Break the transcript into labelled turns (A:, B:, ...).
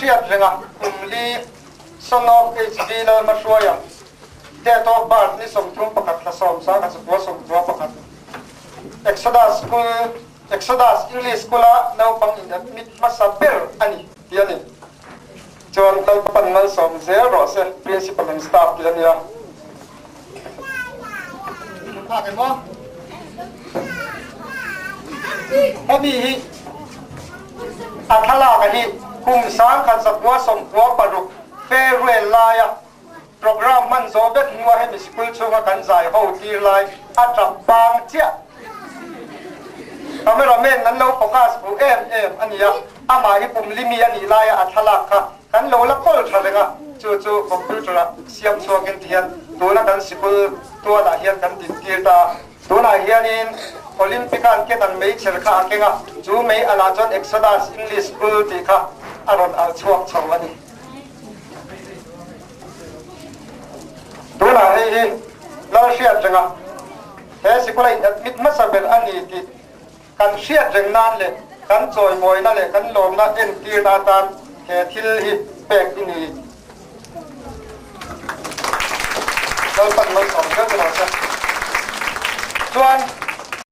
A: Lalhriatrenga kum li, Son of HV Lalhmahruaia, Date of birth ni 31 thla 10 1991. Exodus School, Exodus English School-a naupang in admit hmasa ber a ni tih a ni. Chuan Lalpan malsawm zel rawh se, Principal and staff tih a nia. Phak em aw? Hemi hi a thlalak a hi kum 1996 farewell laia Programme hman zawh vek hnua hemi sikul chhunga kan zai ho tir lai a tap pang chiah. Camera man an lo focus fuh em em a nia, amah hi pum limi a nih laia a thlalak kha kan lo la kawl tha reng a, chu chu computer ah siam chhuakin ti hian tuna kan sikul tualah hian kan din tir ta a. Tunah hianin Olympic-a an ken ang meichher kha a keng a, chu mei alah chuan Exodus English School tih kha a rawn alh chhuak chho a ni. Tunah hei hi Lal hriat renga he sikula in admit hmasa ber a ni tih kan hriat reng nan leh kan chawimawina leh kan lawmna entirna atan he thil hi pek i ni. Lalpan malsawm zel che rawh se. Chuan.